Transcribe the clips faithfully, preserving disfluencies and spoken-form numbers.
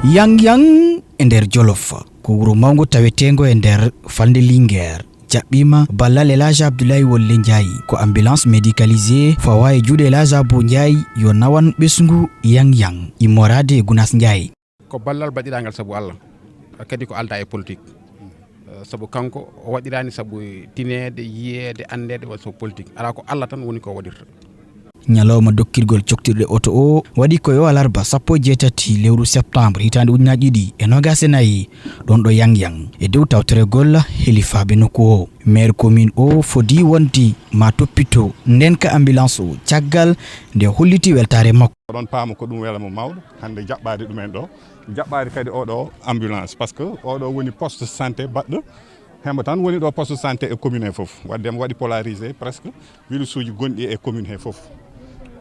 Yang Yang e nder Jolof, ko wuro mawngo taweteengo e nder falnde Linguère, jaɓɓiima ballal El Hadj Abdoulaye Wolle Ndiaye. Ko ambulance médicalisée fawa e juuɗe El Hadj Abou Ndiaye yo nawan ɓesngu Yang Yang, immoraade e Gunaas Ndiaye. Ko ballal baɗirangal sabu Allah, kadi ko aldaa e politique. Eh, sabu kanko o waɗiraani sabu tineede, yiyeede, anndeede, wa sabu politique. Alaa, ko Allah tan woni ko waɗirta. Ñalawma dokkirgol coktirɗe oto o waɗi ko yo alarba sappo e jeetati lewru septembre hitaande ujunnaaji ɗiɗi e noogaas e nayi, ɗon ɗo Yang Yang, e dow tawtoregol helifaaɓe nokku o. Maire commune o fodii wonde ma toppito ndeenka ambulance o caggal nde holliti weltaare makko. Oɗon paama ko ɗum wela mo mawɗo hannde jaɓɓaade ɗumen ɗo, jaɓɓaade kadi oɗo ambulance, parce que oɗo woni poste santé baɗɗo hemba tan woni ɗo poste santé e commune he fof. Wadde mo waɗi polarisé presque virus uji gonɗi e commune he fof.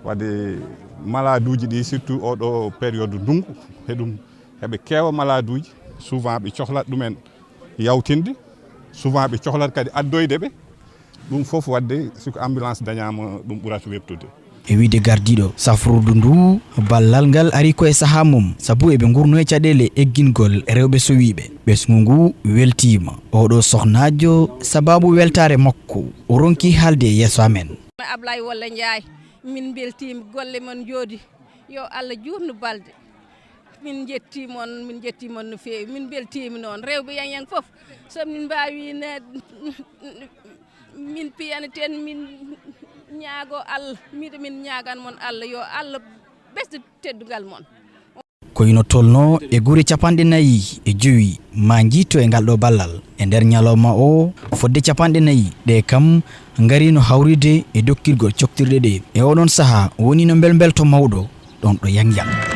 Wadde malade uji ɗi, surtout oɗo période ndungu, heɗum heɓe keewa malade uji, souvent ɓe cohlat ɗumen yawtinde, souvent ɓe cohlat kadi addoyde ɓe. Ɗum fof wadde siko ambulance dañaama ɗum ɓurata weɓtude. E wiyde gardiiɗo safrordu ndu, ballal ngal ari ko e sahaa mum, sabu eɓe ngurno e caɗeele eggingol rewɓe sowiiɓe. Ɓesngu ngu weltiima oɗo sohnaajo sababu weltaare makko, o ronki haalde e yeeso amen. Ablaye Wolle Ndiaye, min mbeltiima, golle mon njooɗi, yo Allah juutnu balɗe. Min njettii mon, min njettii mon no feewi, min mbeltiima noon. Rewɓe Yang Yang fof, so min mbaawi ne, min piyana teen, min ñaago Allah, miɗo min ñaagan mon Allah, yo Allah ɓesdu teddungal mon. Ko ino tolnoo e gure capanɗe nayi e jowi ma njiito e ngal ɗo ballal. E nder ñalawma o, fodde capanɗe nayi ɗe kam ngarino hawride e dokkirgol coktirɗe ɗe. E oɗon sahaa wonino mbelmbelto mawɗo ɗon ɗo Yang Yang.